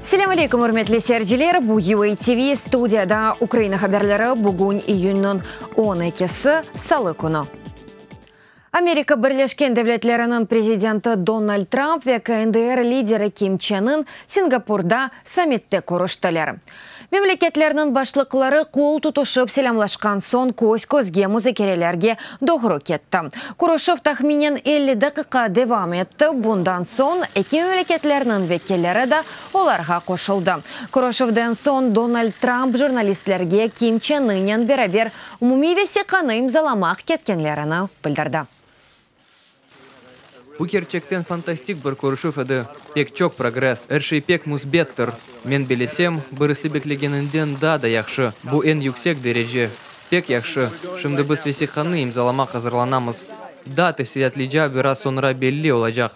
Selâm aleyküm, ürmetli seyirciler! Bu UA TV, studiyada Ukraina haberleri, bugün iyünniñ 12-si, salı künü. Amerika Birleşken Devletleriniñ prezidenti Donald Trump ve KNDR lideri Kim Çen In Singapurda sammitte körüştiler. Memleketlerniñ başlıqları qol tutuşıp selâmlaşqan soñ köz-közge muzakerelerge doğru ketti. Körüşüv tahminen 50 daqiqa devam etti, bundan soñ eki memleketlerniñ vekilleri de olarğa qoşuldı. Körüşüvden soñ Donald Trump jurnalistlerge Kim Çen Innen beraber umumiy vesiqanı imzalamaq ketkenlerini bildirdi. Bu kerçekten fantastik bir körüşüv edi. Pek çoq progress, er şey pek müsbettir. Men bellesem, birisi beklegeninden daa da yahşı. Bu eñ yüksek derece. Pek yahşı. Şimdi biz vesiqanı imzalamaq azırlanamız. Daa tefsilâtlıca biraz soñra belli olacaq.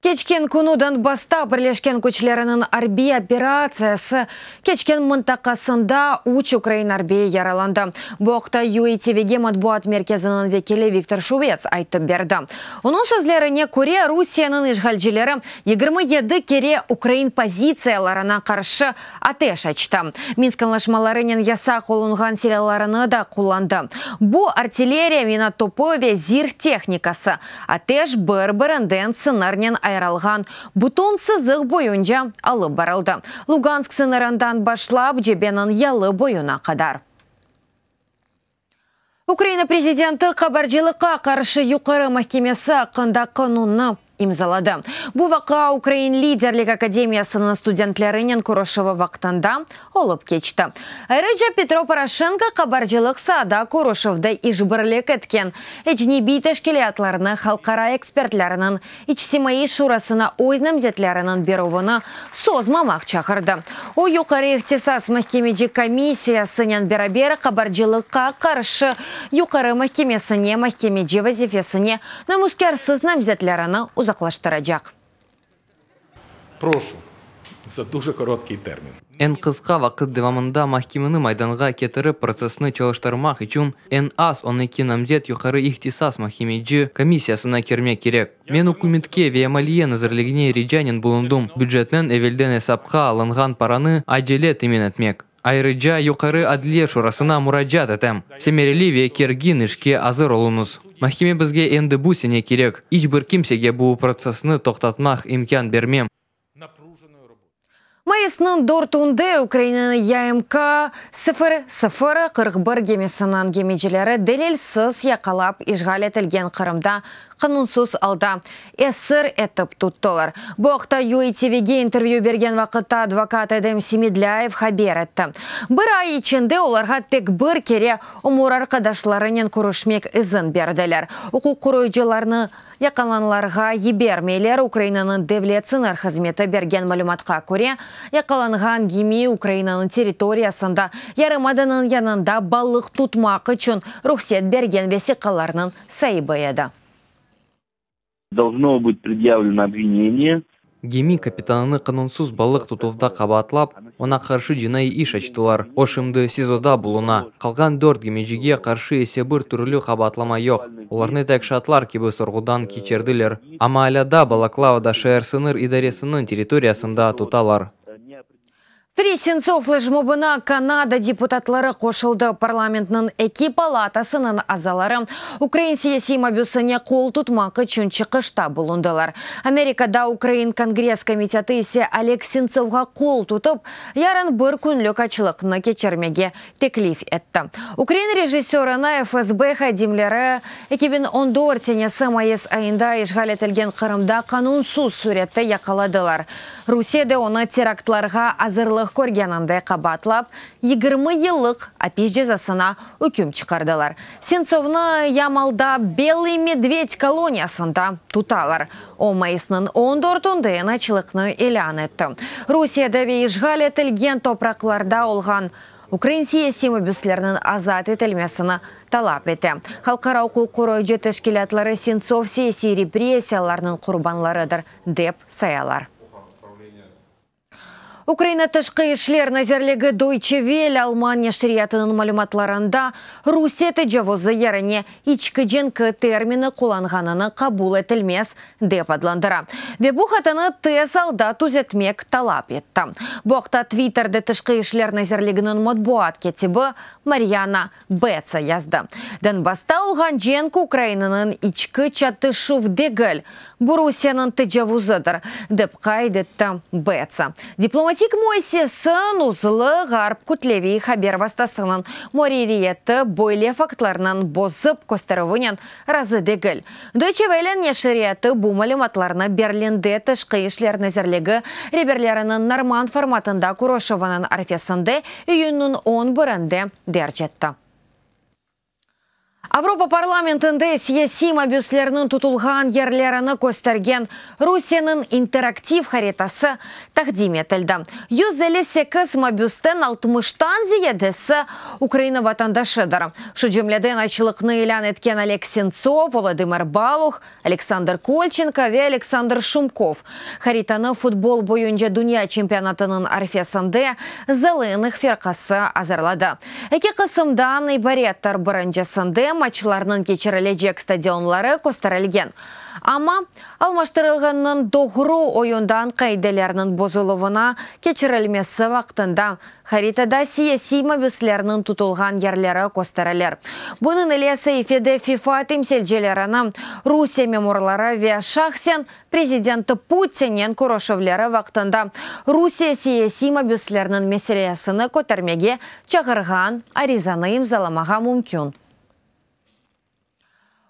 Keçken künü Donbassta Birleşken küçleriniñ arbiy operatsiyası keçken mıntaqasında üç ukrain arbiyi yaralandı. Bu aqta UATVge matbuat merkeziniñ vekili Viktor Şuvets aytıp berdi. Onıñ sözlerine köre, Rusiyeniñ işğalcileri 27 kere ukrain pozitsiyalarına qarşı ateş açtı, Minsk añlaşmalarınen yasaq olunğan silâlarını da qullandı. Bu, artilleriya, mina topu ve zirh tehnikası. Ateş bir-birinden sıñırnen ayırılğan bütün sızıq boyunca alıp barıldı, Lugansk sıñırından başlap cebeniñ yalı boyuna qadar. Ukraina prezidenti qabarcılıqqa qarşı Yuqarı mahkemesi aqqında qanunnı imzaladı. Bu vaqia Ukrain liderlik akademiyasınıñ studentlerinen körüşüvi vaqtında olıp keçti. Ayrıca Petro Poroşenko qabarcılıq saada körüşüvde işbirlik etken ecnebiy teşkilâtlarnı halqara ekspertlerniñ İçtimaiy şurasına öz namzetleriniñ berüvini sozmamaq çağırdı. O, Yuqarı ihtisas mahkemeci komissiyasınen beraber qabarcılıqqa qarşı Yuqarı mahkemesine mahkemeci vazifesine namuskârsız namzetlerini uzaqlaştıracaq. Proşu, za duje korotkiy termin. Eñ qısqa vaqıt devamında mahkemeni maydanğa ketirip protsessni çalıştırmaq içün eñ az 12 namzet Yuqarı ihtisas mahkemeci komissiyasına kirmek kerek. Men ükümetke ve Maliye nazirligine ricanen bulundım, bücetniñ evelden esapqa alınğan paranı acele temin etmek. Ayrıca Yuqarı Adliye şurasına muracaat etem, semereli ve kergin işke azır oluñız. Mahkeme bizge endi bu sene kerek. İç bir kimsege bu protsessni toqtatmaq imkân bermem. Mayısnıñ dörtünde Ukrainanıñ YMK 0041 gemisiniñ gemicileri delilsiz yaqalap işğal etilgen Qırımda qanunsız alda esir etip tuttılar. Bu aqta UATVge intervyü bergen vaqıtta advokat Edem Semedlâyev haber etti. Bir ay içinde olarğa tek bir kere ömür arqadaşlarınen körüşmek izin berdiler. Uquq qoruyıcılarnı yaqalanlarğa yibermeyler. Ukrainanıñ Devlet sıñır hızmeti bergen malümatqa köre, yaqalanğan gemi Ukrainanıñ territoriyasında yarımadanıñ yanında balıq tutmaq içün ruhset bergen vesiqalarnıñ saibi edi. Должно быть предъявлено обвинение. Gemi kapitanını qanunsız balıq tutuvda qabaatlap, oña qarşı cinaiy iş açtılar. O şimdi SİZOda buluna. Qalğan dört gemicige qarşı ise bir türlü qabaatlama yoq. Olarnı tek şaatlar kibi sorğudan keçirdiler. Amma alâ daa Balaklavada şeer sıñır idaresiniñ territoriyasında tutalar. Free Sentsov fleşmobına Kanada deputatları qoşuldı. Parlamentniñ eki palatasınıñ azaları ukrain siyasiy mabüsine qol tutmaq içün çıqışta bulundılar. Amerikada Ukrain Kongress komiteti ise Oleg Sentsovğa qol tutıp, yarın bir künlük açlıqnı keçirmege teklif etti. Ukrain rejissörını FSB hadimleri 2014 senesi mayıs ayında işğal etilgen Qırımda qanunsız sürette yaqaladılar. Rusiyede onı teraktlarğa azırlıq körgeninde qabaatlap, 20 yıllıq apis cezasına üküm çıqardılar. Sentsovnı Yamalda Belıy medved koloniyasında tutalar. O, mayısnıñ 14-ünden açlıqnı ilân etti. Rusiyede ve işğal etilgen topraqlarda olğan ukrain siyasiy mabüslerniñ azat etilmesini talap ete. Halqara uquq qoruyıcı teşkilâtları Sentsov siyasiy repressiyalarnıñ qurbanlarıdır, dep sayalar. Ukraina Tışqı işler nazirligi Deutsche Welle alman neşriyatınıñ malümatlarında Rusiye tecavuzı yerine içki cenki termini qullanğanını qabul etilmez dep adlandıra ve bu hatanı tez alda tüzetmek talap etti. Bu aqta Twitterde Tışqı işler nazirliginiñ matbuat kâtibi Maryana Betsa yazdı. Donbassta olğan cenk Ukrainanıñ içki çatışuv degil, bu Rusiyeniñ tecavuzıdır, dep qayd etti Betsa. Diplomatik müessise nuzlı Ğarp kütleviy haber vastasınıñ muarririyeti böyle faktlarnıñ bozıp kösterüvinen razı degil. Deutsche Welle neşriyatı bu malümatlarnı Berlinde Tışqı işler nazirligi reberleriniñ normand formatında körüşüviniñ arfesinde iyünniñ on birinde derc etti. Avropa parlamentinde siyasiy mabüslerniñ tutulğan yerlerini köstergen Rusiyeniñ interaktiv haritası taqdim etildi. 158 mabüsten altmıştan ziyadesi Ukraina vatandaşıdır. Şu cümleden açlıqnı ilân etken Oleg Sentsov, Volodımır Baluh, Aleksandr Kolçenko ve Aleksandr Şumkov. Haritanı futbol boyunca dünya çempionatınıñ arfesinde Zelenıh firqası azırladı. Eki qısımdan ibarettir, birincisinde maçlarnıñ keçirilecek stadionları kösterilgen. Amma almaştırılğannıñ doğru oyundan qaidelerniñ bozuluvına keçirilmesi vaqtında haritada siyasiy mabüslerniñ tutulğan yerleri kösterilir. Bunıñ ile saifede FIFA temsilcilerini Rusiye memurları ve şahsen prezidenti Putinnen körüşüvleri vaqtında Rusiye siyasiy mabüslerniñ meselesini kötermege çağırğan arizanı imzalamağa mümkün.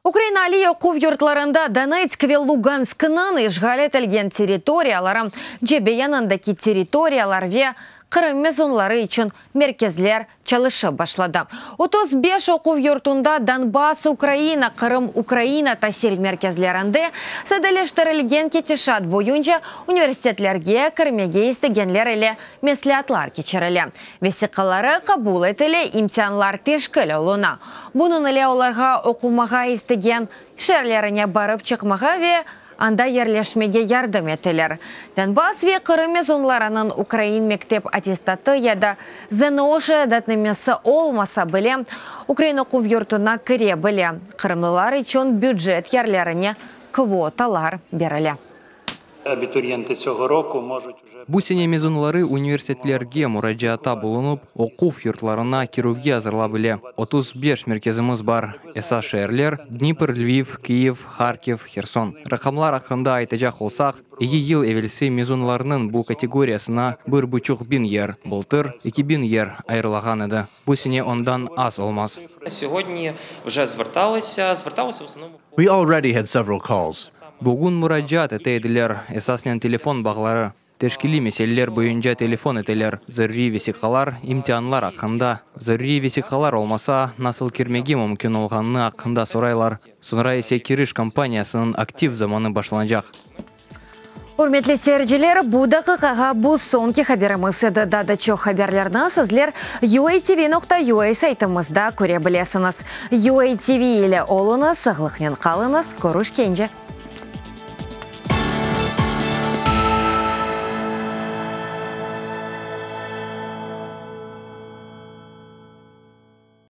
Ukraina aliy oquv yurtlarında Donetsk ve Lugansknıñ işğal etilgen territoriyaları, cebe yanındaki territoriyalar ve Qırım mezunları içün merkezler çalışıp başladı. 35 oquv yurtunda Donbass, Ukraina, Qırım, Ukraina tasil merkezlerinde sadeleştirilgen ketişat boyunca universitetlerge kirmege istegenler ile mesleatlar keçirile, vesiqaları qabul etile, imtianlar teşkil oluna. Bunıñ ile olarğa oqumağa istegen şeerlerine barıp çıqmağa ve anda yerleşmege yardım eteler. Donbass ve Qırım mezunlarınıñ ukrain mektep attestatı ya da ZNO şeadetnamesi olmasa bile, ukrain oquv yurtuna kire bile. Qırımlılar içün bücet yerlerine kvotalar berile. Абитуриенты цього року можуть уже Bu sene mezunları universitetlerge muracaatta bulunıp, oquv yurtlarına kirüvge azırla bile. 35 merkezimiz bar. Esas şeerler Dnipr, Lviv, Kyiv, Harkiv, Herson. Raqamlar aqqında aytacaq olsaq, eki yıl evelsi mezunlarnıñ bu kategoriyasına 1500 yer, bıltır 2000 yer ayırılğan edi. Bu sene ondan az olmaz. Сьогодні вже зверталися, зверталися в основному We already had several calls. Bugün muracaat ete ediler, esasnen telefon bağları. Teşkiliy meseleler boyunca telefon eteler. Zaruriy vesiqalar, imtianlar aqqında. Zaruriy vesiqalar olmasa, nasıl kirmege mümkün olğanı aqqında soraylar. Soñra ise kiriş kampaniyasınıñ aktiv zamanı başlanacaq. Ürmetli seyirciler, bu daqiqağa bu soñki haberimiz edi. Daa da çoq haberlerni sizler uatv.ua saytımızda köre bilesiñiz. UATV ile oluñız, sağlıqnen qalıñız, körüşkence.